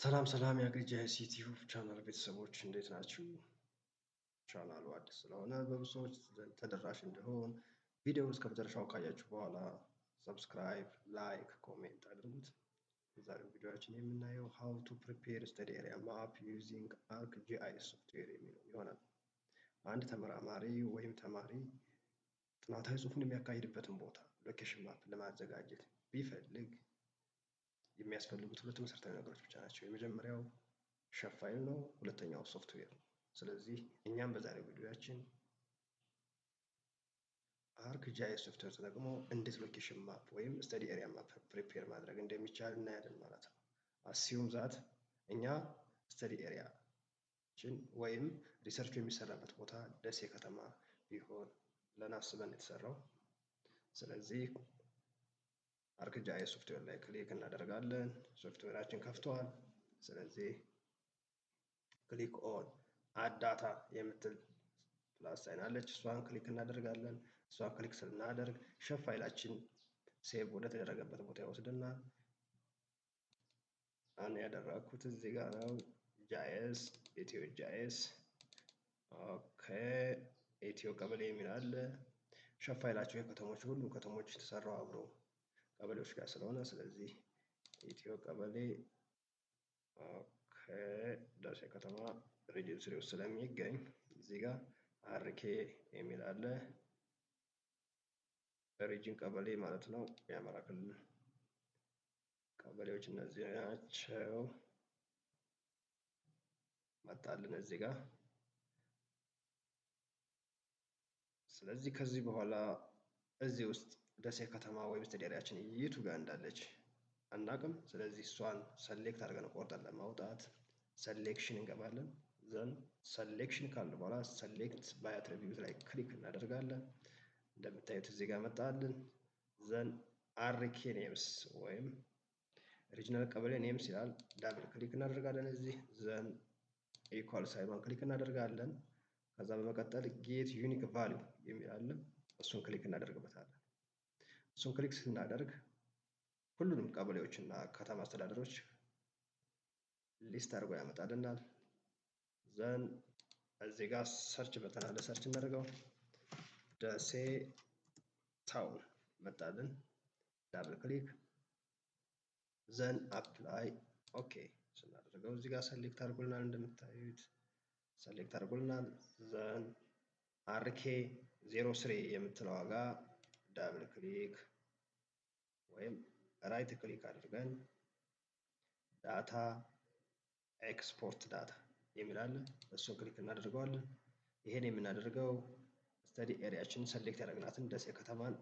ሰላም ሰላም የአግሪ ጂአይኤስ ዩቲዩብ ቻናል ቤተሰቦች እንዴት ናችሁ? ቻናሉ አዲስ ስለሆነ በብዙ ሰዎች ዘንድ ተደራሽ እንዲሆን ቪዲዮውን እስከ መጨረሻው ካያችሁ በኋላ subscribe፣ like፣ comment አድርጉት። በዛሬው ቪዲዮአችን የምናየው how to prepare study area map using ArcGIS software የሚለው ይሆናል። አንድ ተመራማሪ ወይም ተማሪ ጥናታዊ ጽሑፉን የሚያካሂድበትን ቦታ location map ለማዘጋጀት ቢፈልግ የሚያስፈልጉት ሁለት መሰረታዊ ነገሮች ብቻ ናቸው። የመጀመሪያው shapefile ነው፣ ሁለተኛው ሶፍትዌር ነው። ስለዚህ እኛም በዛሬው ቪዲዮአችን ArcGIS software ተጠቅሞ እንዴት location map ወይም study area map prepare ማድረግ እንደሚቻል እናያለን ማለት ነው። Assume that እኛ study area ችን ወይም research ኡ የሚሰራበት ቦታ ደሴ ከተማ ቢሆን ብለን አስበን የተሰራው። ስለዚህ ArcGIS software ላይ click እናደርጋለን። ሶፍትዌራችን ከፍተዋል። ስለዚህ click on add data የምትል plus sign አለች። እሷን click እናደርጋለን። እሷን click ስናደርግ shapefile ኣችን save ወደ ተደረገበት ቦታ ይወስድናል። እኔ ያደረግኩት እዚህ ጋር ነው። GIS ኢትዮ GIS okay፣ ኢትዮ ቀበሌ የሚል አለ። shapefile ኣቸው የከተሞች ሁሉ ከተሞች የተሰራው አብሮ ቀበሌዎች ጋር ስለሆነ ስለዚህ ኢትዮ ቀበሌ okay፣ ደሴ ከተማ region 3 ውስጥ ስለሚገኝ እዚህ ጋር RK የሚል አለ። Region ቀበሌ ማለት ነው። የአማራ ክልል ቀበሌዎች እነዚህ ናቸው። መጣልን እዚህ ጋር። ስለዚህ ከዚህ በኋላ እዚህ ውስጥ ደሴ ከተማ ወይም study area ኣችን የቱ ጋር እንዳለች አናውቅም። ስለዚህ እሷን select አድርገን ቆርጠን ለማውጣት selection እንገባለን። Then selection ካለ በኋላ select by attribute ላይ click እናደርጋለን። እንደምታዩት እዚህ ጋር መጣልን። Then RK names ወይም regional ቀበሌ names ይላል። Double click እናደርጋለን እዚህ then equal sign ኗን click እናደርጋለን። ከዛ በመቀጠል get unique value የሚል አለ። እሱን click እናደርግበታለን። እሱን click ስናደርግ ሁሉንም ቀበሌዎችና ከተማ አስተዳደሮች list አድርጎ ያመጣልናል። Then እዚህ ጋር search button አለ። Search እናደርገው ደሴ town መጣልን። Double click then apply okay ስናደርገው እዚህ ጋር select አድርጎልናል። እንደምታዩት select አድርጎልናል። Then RK 03 የምትለዋ ጋር double click ወይም right click አድርገን data export data የሚል አለ። እሱን click እናደርገዋለን። ይሄን የምናደርገው study area ኣችንን select ያደረግናትን ደሴ ከተማን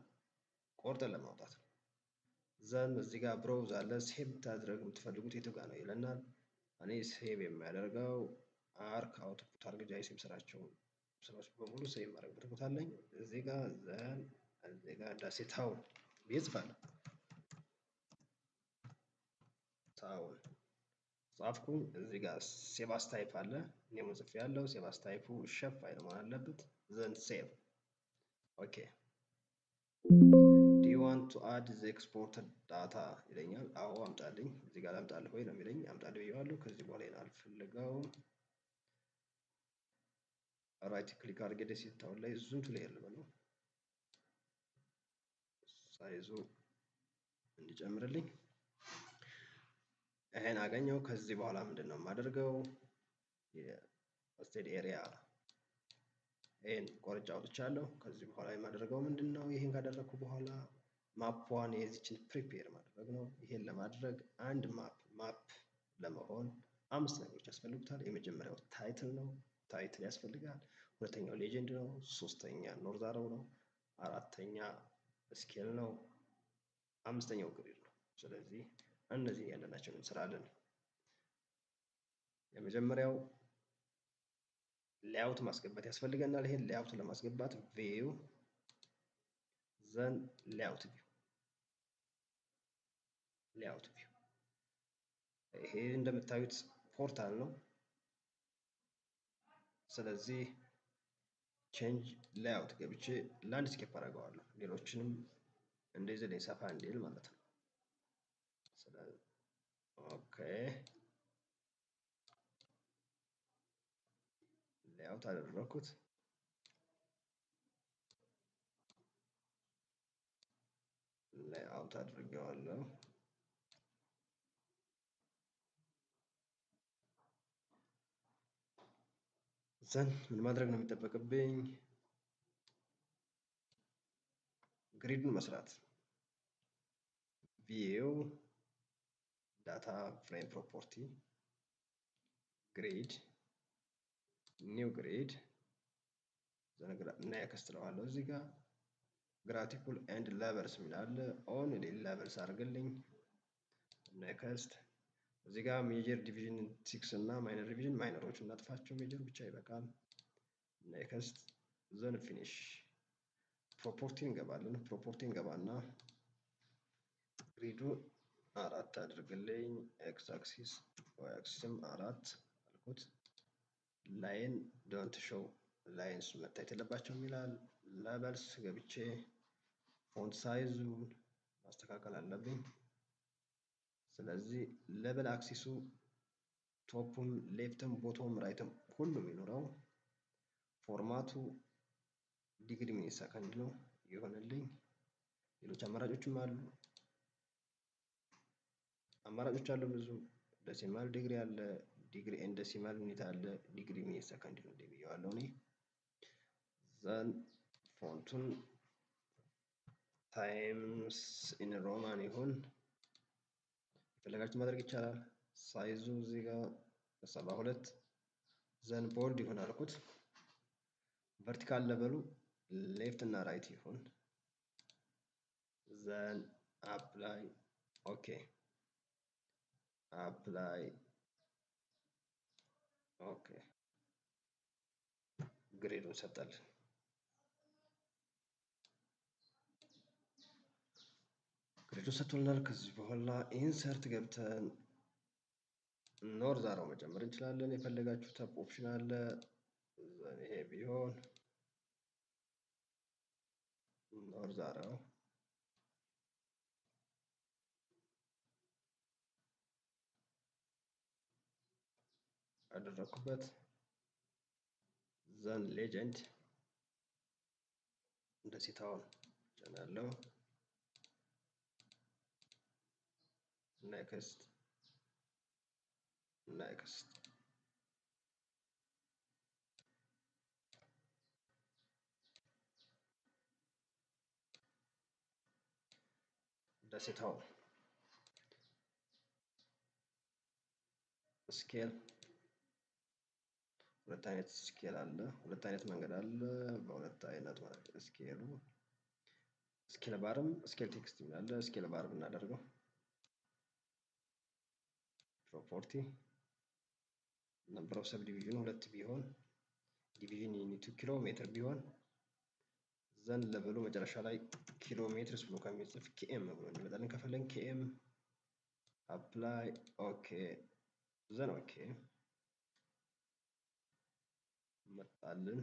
ቆርጠን ለማውጣት ነው። Then እዚህ ጋር browse አለ። Save ታድረግ የምትፈልጉት የቱ ጋር ነው ይለናል። እኔ save የሚያደርገው Arc output ArcGIS የምሰራቸው ስራዎች በሙሉ save የማደርግበት ቦታ አለኝ። እዚህ ጋር then እዚህ ጋር ደሴ town ብዬ እጽፋለሁ። Town ጻፍኩኝ። እዚህ ጋር save as type አለ። እኔም ጽፌያለሁ። Save as type ኡ shapefile መሆን አለበት። Then save okay። Do you want to add the exported data ይለኛል። አዎ አምጣልኝ። እዚህ ጋር ላምጣልህ ወይ ነው የሚለኝ። አምጣልኝ ብዬዋለሁ። ከዚህ በኋላ ይሄን አልፈልገውም። Right click አድርጌ ደሴ town ላይ zoom to layer ልበለው size ኡ እንዲጨምርልኝ ይሄን አገኘው። ከዚህ በኋላ ምንድን ነው የማደርገው? የ study area ይሄን ቆርጬ አውጥቻለሁ። ከዚህ በኋላ የማደርገው ምንድን ነው? ይሄን ካደረግኩ በኋላ map ኧን የዚችን prepare ማድረግ ነው። ይሄን ለማድረግ አንድ map ለመሆን አምስት ነገሮች ያስፈልጉታል። የመጀመሪያው title ነው፣ title ያስፈልጋል። ሁለተኛው legend ነው። ሶስተኛ north arrow ነው። አራተኛ scale ነው። አምስተኛው grid ነው። ስለዚህ እነዚህ እያንዳንዳቸውን እንሰራለን። የመጀመሪያው layout ማስገባት ያስፈልገናል። ይሄን layout ለማስገባት view then layout view layout view ይሄ እንደምታዩት portal ነው። ስለዚህ change layout ገብቼ landscape አደርገዋለሁ። ሌሎችንም እንደዚህ ላይ ሰፋ እንዲል ማለት ነው። Okay። Layout አደረኩት። Layout አድርጌዋለሁ። Then ምን ማድረግ ነው የሚጠበቅብኝ? Grid ኡን መስራት። View data frame property grid new grid next እለዋለሁ። እዚህ ጋር graticule and labels የሚል አለ። Only labels አድርግልኝ። Next እዚህ ጋር major division 6 እና minor division minor ኦቹን እናጥፋቸው። Major ብቻ ይበቃል። Next then finish። Property እንገባለን። Property እንገባና grid ኡ 4 አድርግልኝ። X axis Y axis ም 4 አልኩት። Line don't show lines መታየት የለባቸውም ይላል። Labels ገብቼ font size ኡን ማስተካከል አለብኝ። ስለዚህ label axis ኡ top ኡም left ም bottom right ም ሁሉም ይኖረው። Format ኡ degree minute second ነው ይሆንልኝ። ሌሎች አማራጮችም አሉ። አማራጮች አሉ ብዙ። Decimal degree አለ፣ degree and decimal unit አለ፣ degree minute second ነው ብዬዋለሁ እኔ። Then font ኡን Times in Roman ይሁን። የፈለጋችሁ ማድረግ ይቻላል። Size ኡ እዚህ ጋር 72 then bold ይሁን አልኩት። Vertical label ኡ left እና right ይሁን። Then apply okay apply okay grid ኡን ሰጠልን። Grid ኡን ሰጥቶልናል። ከዚህ በኋላ insert ገብተን north arrow መጨመር እንችላለን። የፈለጋችሁት option አለ። Then ይሄ ቢሆን north arrow አደረኩበት። Then legend ደሴ town ጨናለው። Next next ደሴ town scale ሁለት አይነት scale አለ። ሁለት አይነት መንገድ አለ። በሁለት አይነት ማለት scale ኡ scale bar ም scale text የሚል አለ። Scale bar ብናደርገው property number of subdivision 2 ቢሆን division unit ኡ ኪሎ ሜትር ቢሆን then label ኡ መጨረሻ ላይ ኪሎ ሜትርስ ብሎ ከሚጽፍ km ብሎ እንዲመጣልን ከፈለግን km apply okay then okay መጣልን።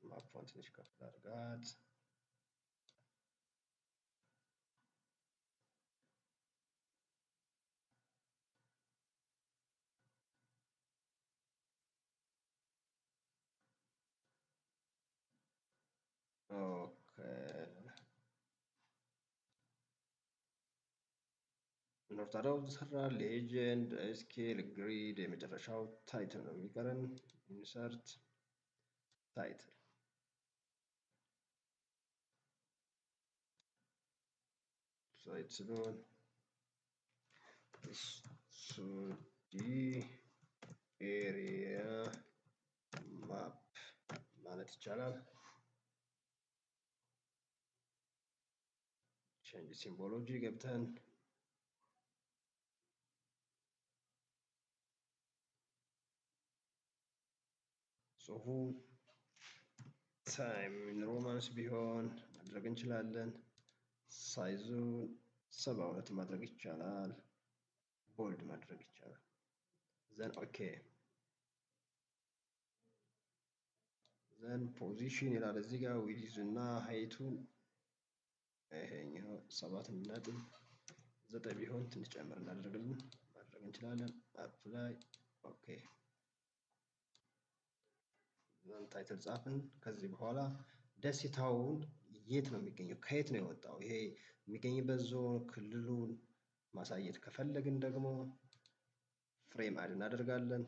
Map ኧን ትንሽ ከፍ ላድርጋት። Okay north arrow ሰራ። Legend scale grid የመጨረሻው title ነው የሚቀረን። Insert title title ኡን study area map ማለት ይቻላል። Change symbology ገብተን ጽሁፉ Time Romans ቢሆን ማድረግ እንችላለን። Size ኡን 72 ማድረግ ይቻላል። Bold ማድረግ ይቻላል። Then okay then position ይላል እዚህ ጋር width እና height ኡን ይሄኛው 7.9 ቢሆን ትንሽ ጨምር እናደርግልን ማድረግ እንችላለን። Apply okay Then title ጻፍን። ከዚህ በኋላ ደሴ town የት ነው የሚገኘው? ከየት ነው የወጣው? ይሄ የሚገኝበት ዞን ክልሉን ማሳየት ከፈለግን ደግሞ frame add እናደርጋለን።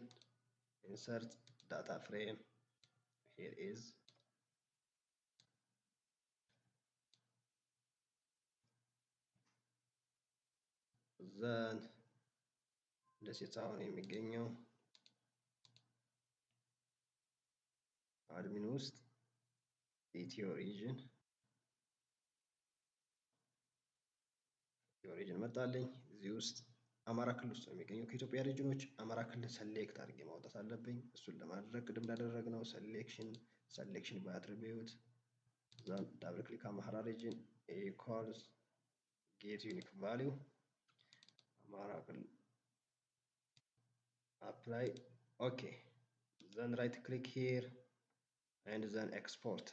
Insert data frame here is then ደሴ town የሚገኘው admin ውስጥ ኢትዮ region region መጣልኝ። እዚህ ውስጥ አማራ ክልል ውስጥ ነው የሚገኘው። ከኢትዮጵያ region ኦች አማራ ክልል select አድርጌ ማውጣት አለብኝ። እሱን ለማድረግ ቅድም እንዳደረግነው selection by attribute then double click አማራ region equals get unique value አማራ ክልል apply okay then right click here and then export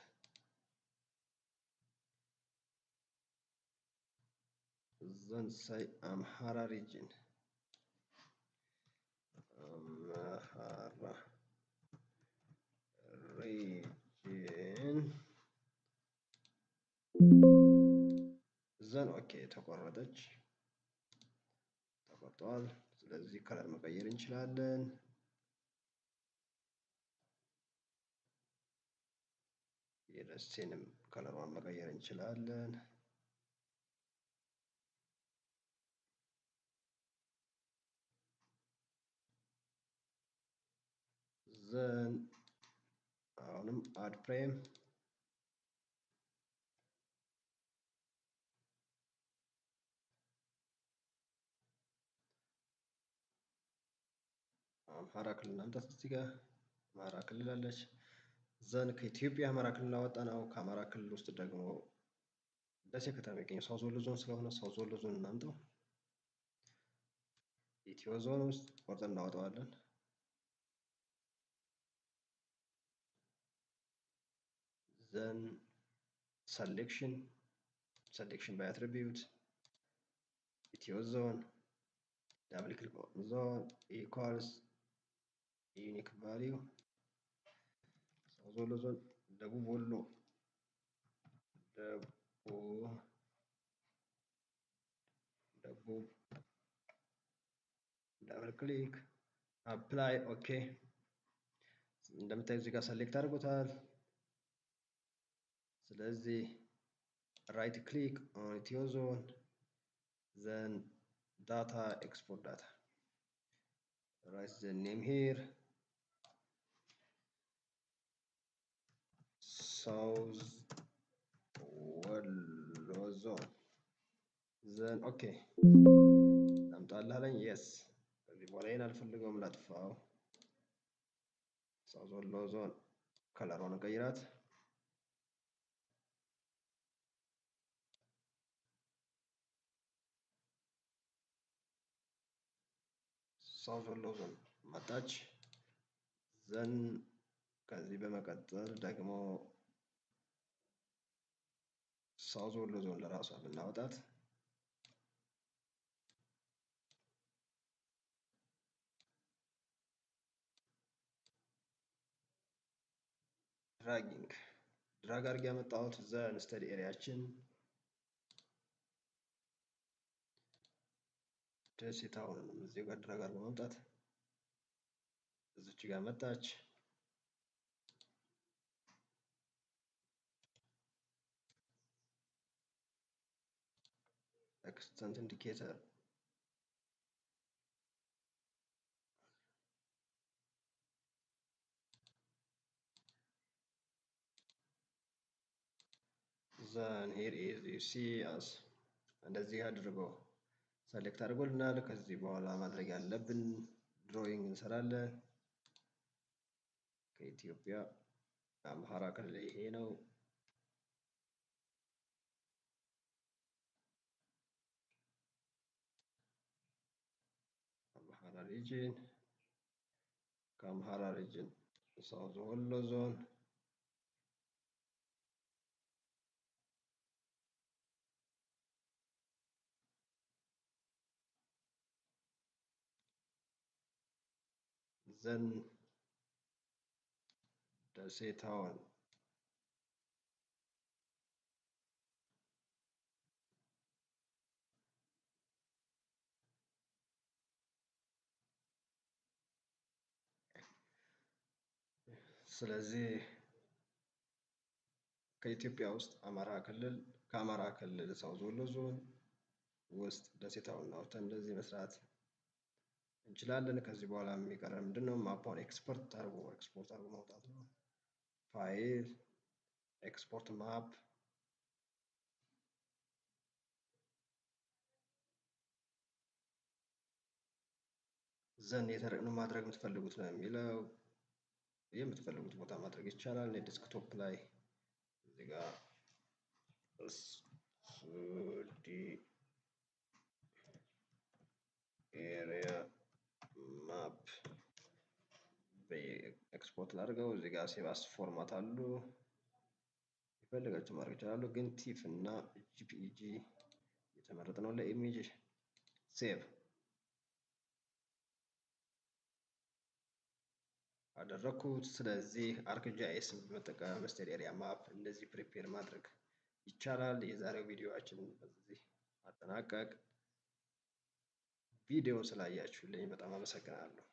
then say Amhara region Amhara region then okay ተቆረጠች ተቆርጧል። ስለዚህ color መቀየር እንችላለን። የደሴንም color ዋን መቀየር እንችላለን። Then አሁንም add frame አማራ ክልል እናምጣት። እዚህ ጋር አማራ ክልል አለች። Then ከኢትዮጵያ አማራ ክልል አወጣነው። ከአማራ ክልል ውስጥ ደግሞ ደሴ ከተማ የሚገኘው South ወሎ ዞን ስለሆነ South ወሎ ዞን እናምጣው። ኢትዮ ዞን ውስጥ ቆርጠን እናወጣዋለን። Then selection by attribute ኢትዮ zone double click zone equals unique value South ወሎ ዞን ደቡብ ወሎ ደቡብ double click apply okay። እንደምታዩ እዚህ ጋር select አድርጎታል። ስለዚህ right click on ኢትዮ zone then data export data write the name here South ወሎ zone then okay ላምጣልህ አለኝ። Yes ከዚህ በኋላ ይሄን አልፈልገውም ላጥፋው። South ወሎ zone color ዋን ቀይራት። South ወሎ ዞን መጣች። Then ከዚህ በመቀጠል ደግሞ South ወሎ ዞን ለራሷ ብናወጣት dragging drag አድርጌ ያመጣሁት then study area ችን ደሴ town ንም እዚህ ጋር drag አድርጎ ማምጣት እዚች ጋር መጣች። Extent indicator then here is you see us እንደዚህ አድርጎ select አድርጎልናል። ከዚህ በኋላ ማድረግ ያለብን drawing እንሰራለን። ከኢትዮጵያ አምሃራ ክልል ይሄ ነው። አምሃራ region ከአምሃራ region South ወሎ ዞን then ደሴ town ስለዚህ ከኢትዮጵያ ውስጥ አማራ ክልል ከአማራ ክልል South ወሎ ዞን ውስጥ ደሴ town አውጥተን እንደዚህ መስራት እንችላለን። ከዚህ በኋላ የሚቀረን ምንድነው? map ኡን export አድርጎ ኤክስፖርት አድርጎ ማውጣት ነው። File export map then የተረቅነው ማድረግ የምትፈልጉት ነው የሚለው የምትፈልጉት ቦታ ማድረግ ይቻላል። እኔ desktop ላይ እዚህ ጋር study area map export ላድርገው። እዚህ ጋር save as format አሉ የፈለጋችሁ ማድረግ ይችላሉ። ግን TIFF እና JPEG የተመረጠ ነው ለ image። Save አደረኩት። ስለዚህ ArcGIS በመጠቀም study area map እንደዚህ prepare ማድረግ ይቻላል። የዛሬው ቪዲዮአችን በዚህ አጠናቀቅ። ቪዲዮውን ስላያችሁልኝ በጣም አመሰግናለሁ።